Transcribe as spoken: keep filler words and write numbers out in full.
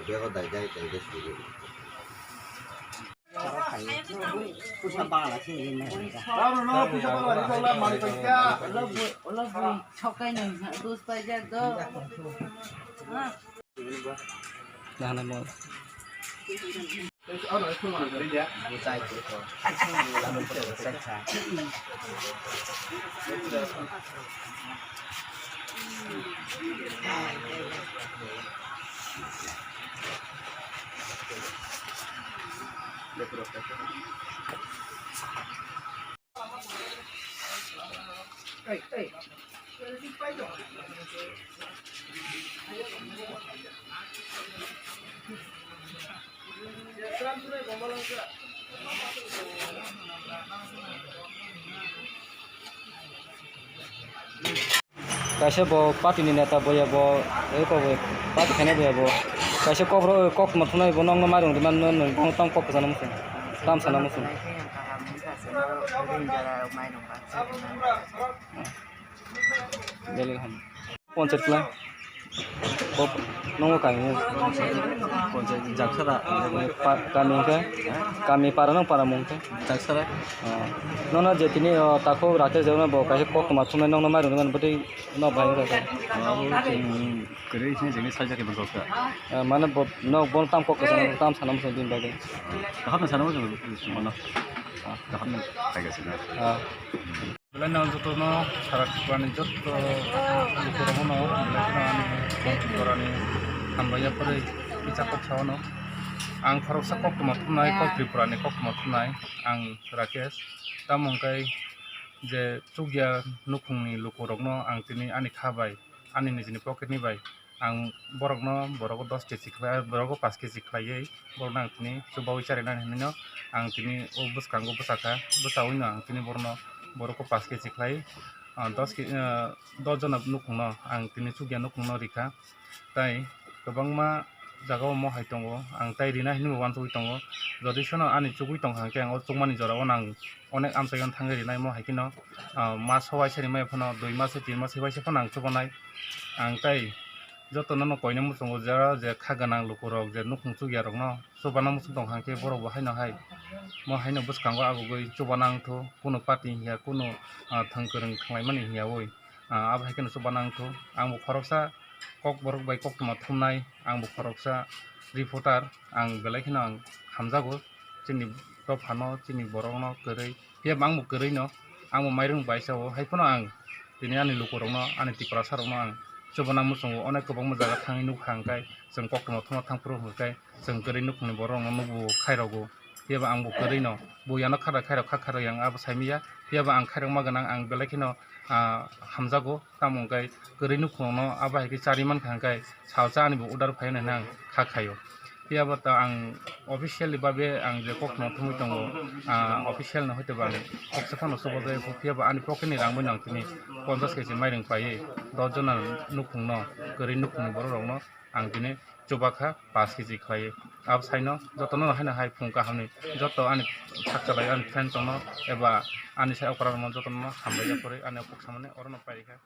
Bego dai dai dai dai suri. Pusa bala sini. Sokai nang dos paijak do. Nahana mo. Kaisa bo party ni neta boya bo, eko bo party khainai boya bo. Kaisa kok ro kok tongma thumnai bo nokno mairum rwmani no, no, no, tam kok kwchangno muchung. Tam sana muchung. Belai ham. Ponchayat plan. Kok nongo kami. Ponchayat jaksara. Pa-, kami hwnkhe? Kami para nang para mung khe? Jaksara. Oh. Nono je tini, oh, takhuk Rakesh Debbarma bo kaisa kok tongma thumnai nokno mairum rwmani bwtwi no bai wngkha khe. Oh, chwng kwrwi sini jengni sajak khe bwsajak kha. Eh, mane bo, nok bo tam kok kwchang tam sana muchung bini bagwi. Kaham sana muchung mano. Kaham khai gasi na. Ah. Belai no jotono sara Tripura ni joto lukurokno belai kheno ani Tripura ni hambai yaphurwi kisa kok sao no. Ang khoroksa kok tongma thumnai, kok Tripura ni kok tongma thumnai. Ang Rakesh. Tamo hwnkhe je chukya nukhungni lukurokno ang tini ani kha bai, ani nijini pocket ni bai ang borokno, borok dos kg khlai, borok paanch kg khlaiwi borokno ang tini chubaui charinani hinwi no ang tini o bwskango bwsakha, bwsaui no ang tini borokno, borok paanch kg khlai, ah, dos kg, ah, dos jona nukhungno ang tini chukya nukhungno rikha. Tai kwbangma jagao mo hai tongo, ang tai rina hinwi uansugwi tongo. Jodi sono ani chugwi tongkha hwnkhe ang o chukmani jorao no ang onek amchaio thangwi rinai mo hai kheno, ah, mas waisa rimai phano dui mas, tin mas waisa phano ang chubanai. Ang tai jotono no koina muchungo, jara je kha gwnang lukurok je nukhung chukyarokno chubana muchung tongkha hwnkhe borok bo haino hai mo haino bwskango agugwi chubana wngthu, kunu party hiya, kunu, ah, thang kwrwng thanglaimani hiyaui. Ah, abo hai kheno chubana wngthu. Ang bo khoroksa kok borok bai kok tongma thumnai, ang bo khoroksa reporter, ang belai kheno ang hamjago chini dophano, chini borokno kwrwi. Phiya bo ang bo kwrwi no, ang bo mairum bai sao, hai phano ang tini ani lukurokno, ani Tiprasa rokno ang chubana muchungo, onek kwbangma jaga thangwi nukha hwnkhe, chwng kok tongma thumna thang phuru hwnkhe, chwng kwrwi nukhungni borok rokno nukgo, khairokgo. Phiya bo ang bo kwrwi no, bo yano khara khairok kha kharwi ang abo sai manya. Phiya bo ang khairokma gwnang, ang belai kheno, ah, hamjago. Tamo hwnkhe kwrwi nukhungno abo hai khe charwi mankha hwnkhe salsa ani bo order phai hwnwi ang kha khaio. Phiya bo ta ang officially babe ang je kok no thumwi tongo, ah, official no hwtwi bo ang kok se phano chubajaio, phiya bo ani pocket ni rang bai no ang tini ponchash kg mairum paiwi dos jona nukhungno, kwrwi nukhungni borok rokno ang tini chubakha paanch kg khlaiwi. Abo saino jotono haino hai phung kahamni joto ani khakchalai ani friend tongno eba ani sai okra rokno jotono hambai yaphurwi ani kok samani orono pairikha.